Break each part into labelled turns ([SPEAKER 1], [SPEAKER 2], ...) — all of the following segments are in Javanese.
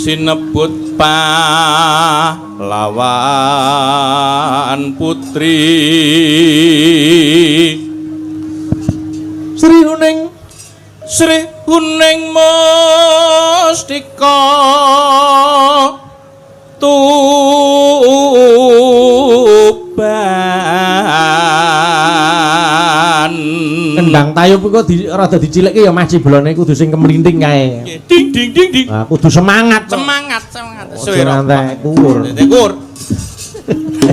[SPEAKER 1] Sinebut pahlawan putri.
[SPEAKER 2] Sri Huning,
[SPEAKER 1] Sri Huning Mustika Tuban.
[SPEAKER 2] Kendang tayub iku di, rada dicilikke ya Mas Ciblone kudu sing kemlinting kae.
[SPEAKER 1] Ding ding ding ding.
[SPEAKER 2] Nah, kudu semangat.
[SPEAKER 1] Semangat, semangat.
[SPEAKER 2] Aja ngantek kuwur.
[SPEAKER 1] Kuwur.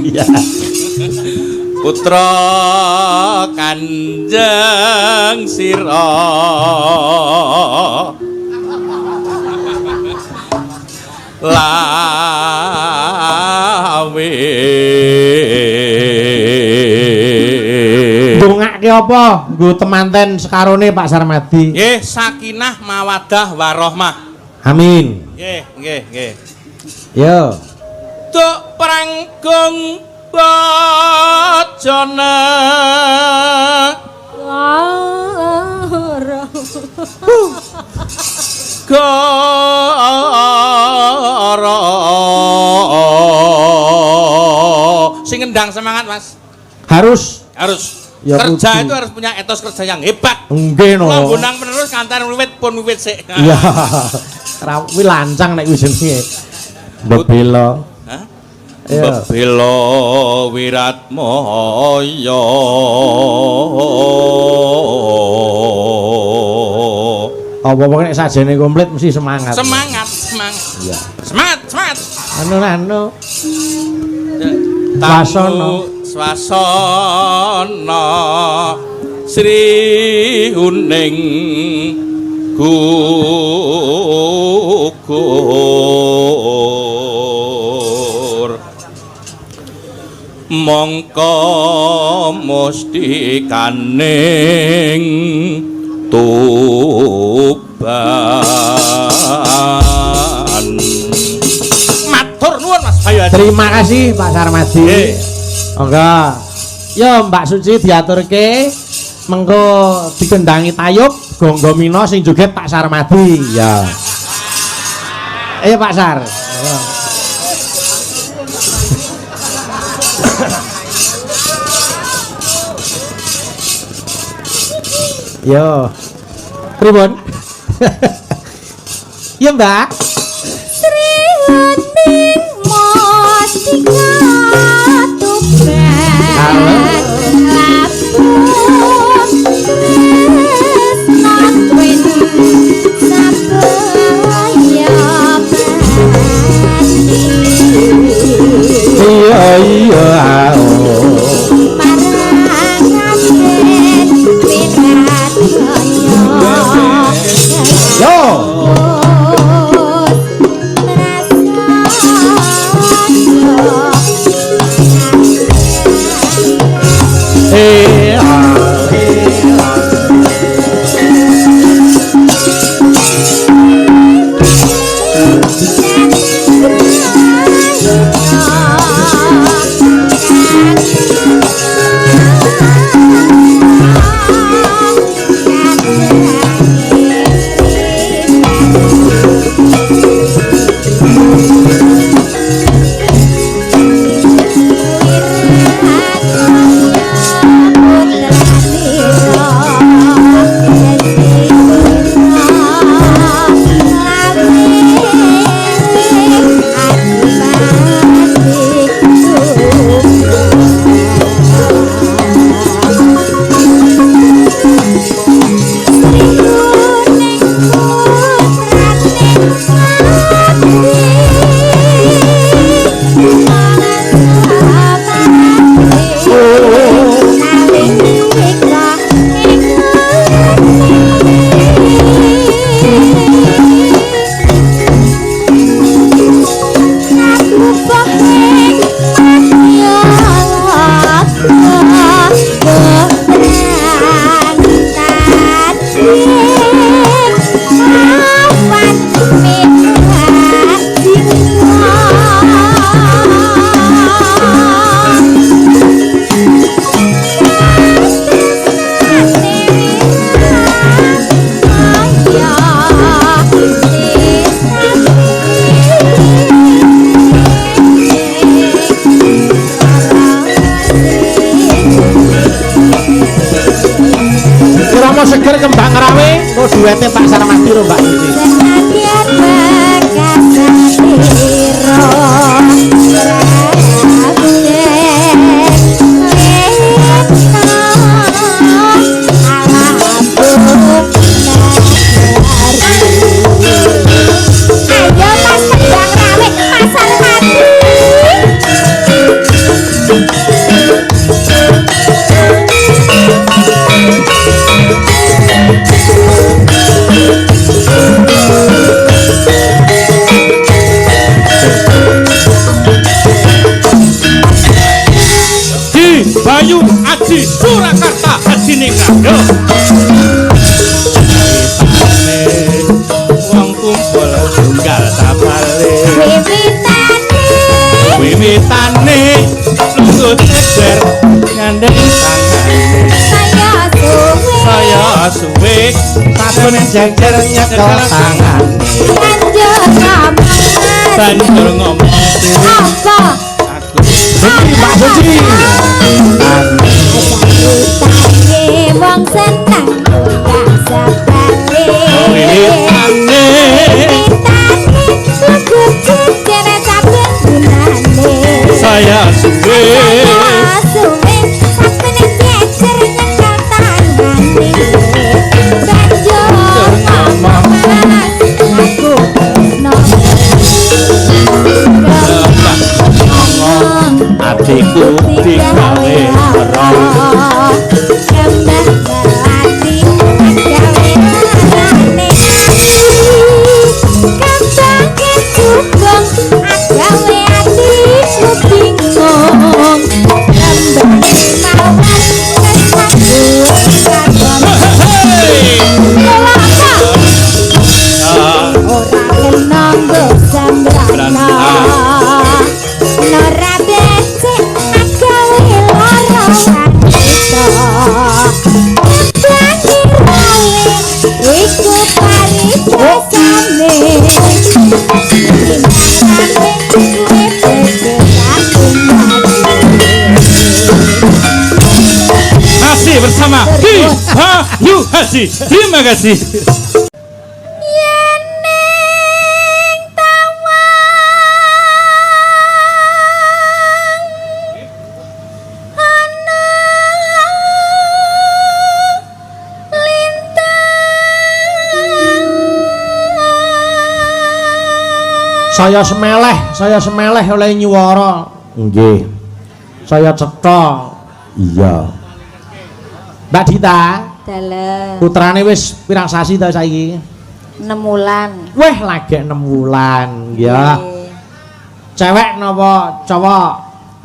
[SPEAKER 2] Iya.
[SPEAKER 1] Putra Kanjeng Sira. Lawe.
[SPEAKER 2] Ndongake apa? Nggo temanten sekarone Pak Sarmadi.
[SPEAKER 1] Nggih, sakinah mawadah warahmah.
[SPEAKER 2] Amin.
[SPEAKER 1] Nggih, nggih, nggih.
[SPEAKER 2] Yo.
[SPEAKER 1] Tuk prangkung bojone.
[SPEAKER 3] Lara.
[SPEAKER 1] Gara. Sing ngendang semangat, Mas.
[SPEAKER 2] Harus.
[SPEAKER 1] Harus.
[SPEAKER 2] Ya,
[SPEAKER 1] kerja
[SPEAKER 2] kudu.
[SPEAKER 1] Itu harus punya etos kerja yang hebat.
[SPEAKER 2] Nggih no.
[SPEAKER 1] Kula bonang penerus kantan wiwit pun wiwit sik.
[SPEAKER 2] Iya. Ra kuwi lancang nek kuwi jenenge. Bebela.
[SPEAKER 1] Hah?
[SPEAKER 2] Iya.
[SPEAKER 1] Bebela Wiratmaya.
[SPEAKER 2] Apa-apa nek sajene komplit mesti semangat.
[SPEAKER 1] Semangat, semangat.
[SPEAKER 2] Iya.
[SPEAKER 1] Semangat, semangat.
[SPEAKER 2] Anu anu.
[SPEAKER 1] Tamu
[SPEAKER 2] Swasana.
[SPEAKER 1] Swasana Sri Huning gugur mongko mustikaning Tuban. Matur nuwun Mas Bayu Hadi.
[SPEAKER 2] Terima kasih Pak Sarmadi.
[SPEAKER 1] Nggih.
[SPEAKER 2] Monggo. Yo Mbak Suci diaturke mengko dikendangi tayub Gonggo Mino sing joget Pak Sarmadi. Ya. Ayo Pak Sar. Ayo. Yo. Pripun? Iya, Mbak.
[SPEAKER 3] Sri Huning Mustika Tuban. Lapun Tresna Twin Sabaya Pati.
[SPEAKER 2] Iya iya ao.
[SPEAKER 3] Marang Raden Wiratmaya.
[SPEAKER 2] Yo. Eh ah. Duete Pak Sarmadi lho Mbak Suci.
[SPEAKER 3] Senadyan bekasatira Raden Letna Ayo Mas Tembang Rawit Mas Sarmadi.
[SPEAKER 1] Di Bayu Aji Surakarta Hadiningrat. Yo. Wong kumpul tunggal sabale.
[SPEAKER 3] Wiwitane
[SPEAKER 1] Wiwitane lungguh jejer nyandeng tangane.
[SPEAKER 3] saya suwe
[SPEAKER 1] Saya suwe
[SPEAKER 2] Saben jejer nyekel tangane.
[SPEAKER 3] lanjut ngomong Mas.
[SPEAKER 1] Banjur ngomong dhewe
[SPEAKER 3] Apa?
[SPEAKER 1] aku.
[SPEAKER 2] Suci Mbak Suci.
[SPEAKER 3] Wiwitane wong seneng gak sebale.
[SPEAKER 1] Wiwitane
[SPEAKER 3] Wiwitane lungguh jejer saben dinane.
[SPEAKER 1] saya suwe
[SPEAKER 3] Saya suwe saben jejer nyekel tangane. Banjur ngomong Mas, aku tresno.
[SPEAKER 1] Ngomong atiku digawe ora.
[SPEAKER 3] Kembang melati gawe larane ati. Kembang kecubung gawe atiku bingung. Kembang mawar tresnaku kagum. Kula apa? Ora kena nggo sembrana. Ora becik agawe lara wanita. Kembang rawe iku paribasane. Timbangane duwe bojo
[SPEAKER 1] Masih bersama Ki Bayu Haji. Terima kasih.
[SPEAKER 3] Yen ning tawang ana lintang.
[SPEAKER 2] Saya semeleh oleh nyuwara. Nggih. Saya cetha. Iya. Mbak Dita,
[SPEAKER 3] Dalem
[SPEAKER 2] putrane wis pirang sasi ta saiki?
[SPEAKER 3] 6 wulan.
[SPEAKER 2] Weh, lagi 6 wulan, ya.
[SPEAKER 3] Nggih.
[SPEAKER 2] Cewek napa cowok?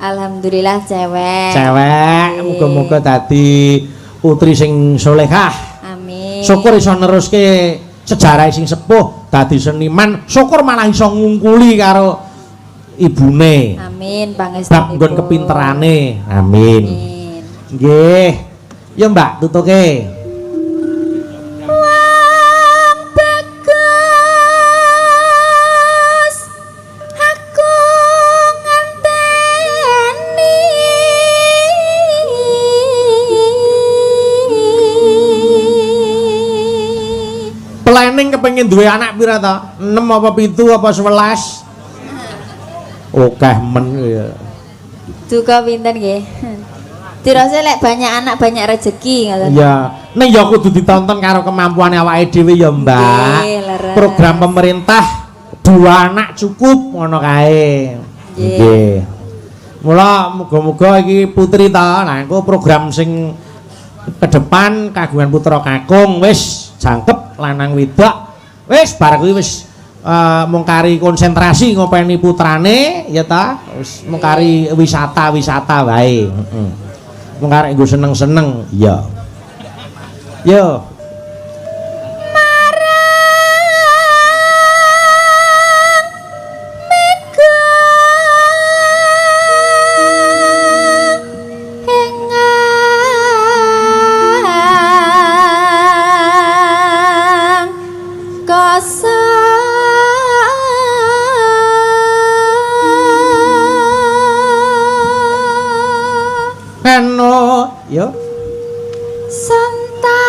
[SPEAKER 3] Alhamdulillah cewek.
[SPEAKER 2] Cewek,
[SPEAKER 3] Nggih.
[SPEAKER 2] muga-muga dadi putri sing solehah.
[SPEAKER 3] Amin.
[SPEAKER 2] Syukur iso neruske sejarah sing sepuh dadi seniman, syukur malah iso ngungkuli karo ibune.
[SPEAKER 3] Amin
[SPEAKER 2] Bab
[SPEAKER 3] pangestunipun.
[SPEAKER 2] nggon kepinterane. Amin.
[SPEAKER 3] Amin.
[SPEAKER 2] Nggih. Ya Mbak, tutuke.
[SPEAKER 3] Wong bagus aku ngenteni.
[SPEAKER 2] Planning kepengin duwe anak pira ta? 6 apa 7 apa 11? Okeh men ya.
[SPEAKER 3] Duka pinten nggih? Dirasa lek banyak anak banyak rezeki ngoten.
[SPEAKER 2] Iya, ning ya kudu ditonton karo kemampuane awake dhewe ya, Mbak.
[SPEAKER 3] Nggih, leres.
[SPEAKER 2] Program pemerintah 2 anak cukup ngono kae.
[SPEAKER 3] Nggih.
[SPEAKER 2] Nggih. Mula muga-muga iki putri ta, nah engko program sing ke depan kagungan putra kakung wis jangkep lanang wedok. Wis bar kuwi wis mung kari konsentrasi ngopeni putrane ya ta, wis mung kari wisata-wisata wae. Heeh. Mung karek nggo seneng-seneng. Iya. Yo.
[SPEAKER 3] Marang mega engang kosong.
[SPEAKER 2] Eno, yo.
[SPEAKER 3] Santaka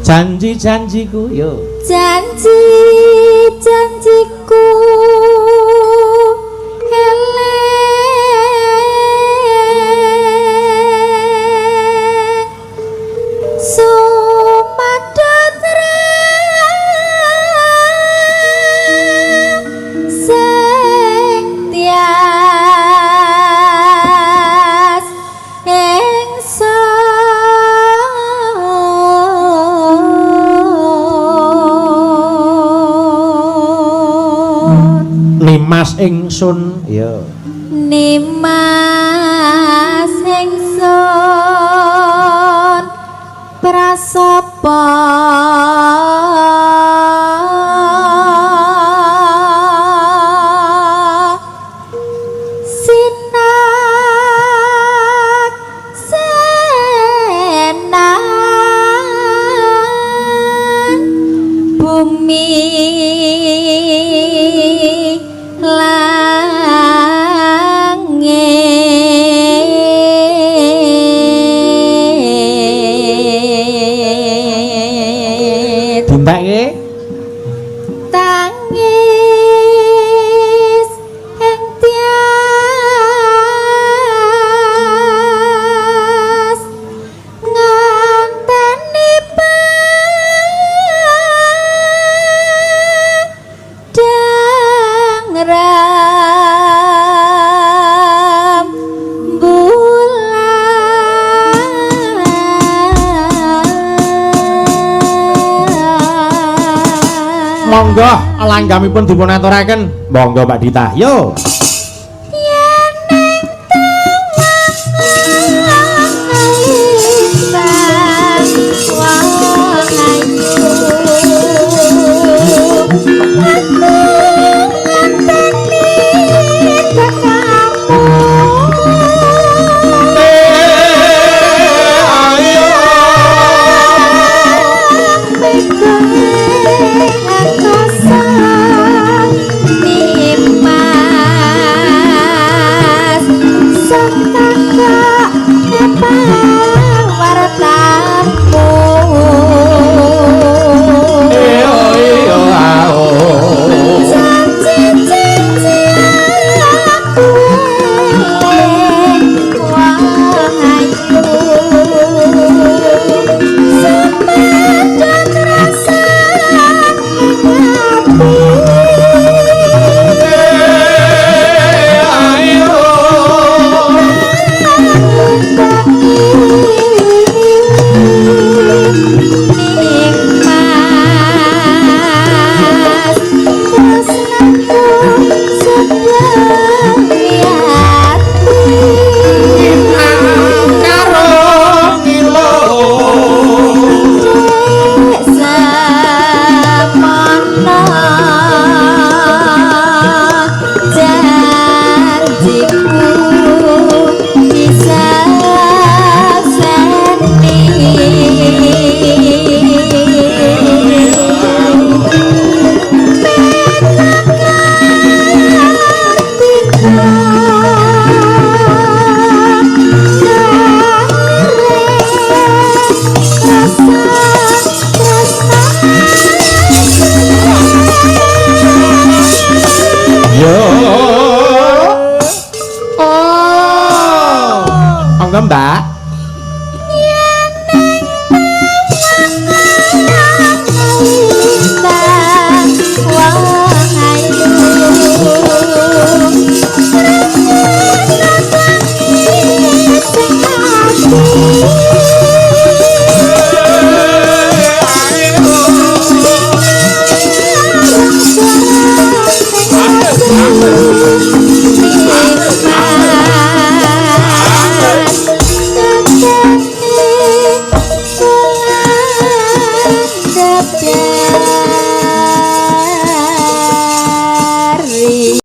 [SPEAKER 2] Janji-janjiku yo.
[SPEAKER 3] Janji-janjiku eleng sumadhat sing tias ingsun.
[SPEAKER 2] Nimas ingsun ya.
[SPEAKER 3] Nimas ingsun prasapa sinak senan bumi langit.
[SPEAKER 2] Dintekke
[SPEAKER 3] Tangis ing tias nganteni padang rembulan.
[SPEAKER 2] Monggo langgamipun dipun aturaken. Monggo Mbak Dita. Yo.
[SPEAKER 3] Yen ing tawang lintang wong ayu, aku ngenteni tekamu. Nimas sentaka wartamu. Janji-janji aku eling wong ayu, sumedhut rasa ing ati. Nimas tresnaku sedaya ati.
[SPEAKER 2] Karo ngilo.
[SPEAKER 3] Dek semono janjiku disekseni.
[SPEAKER 2] Yo. Oh. Monggo Mbak.
[SPEAKER 3] Wong ayu.